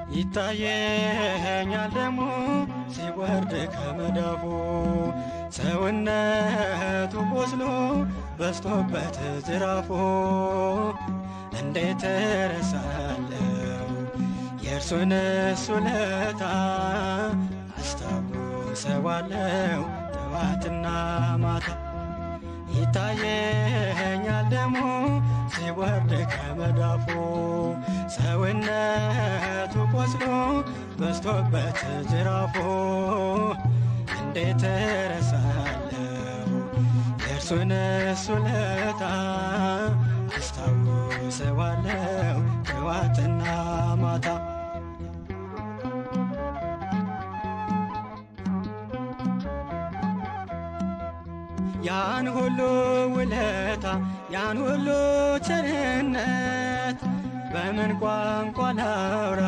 ይታየኛል ደሙ ሲወርድ ከመዳፉ፣ ሰውነቱ ቆስሎ በስቶበት ጅራፉ። እንዴት እረሳለሁ የእርሱን ውለታ? አስታውሰዋለሁ ጠዋትና ማታ። ይታየኛል ደሙ ሲወርድ ከመዳፉ፣ ሰውነቱ ቆስሎ በስቶበት ጅራፉ። እንዴት እረሳለሁ የእርሱን ውለታ? አስታውሰዋለሁ ጠዋትና ማታ። ያን ሁሉ ውለታ፣ ያን ሁሉ ቸርነት በምን ቋንቋ ላውራ?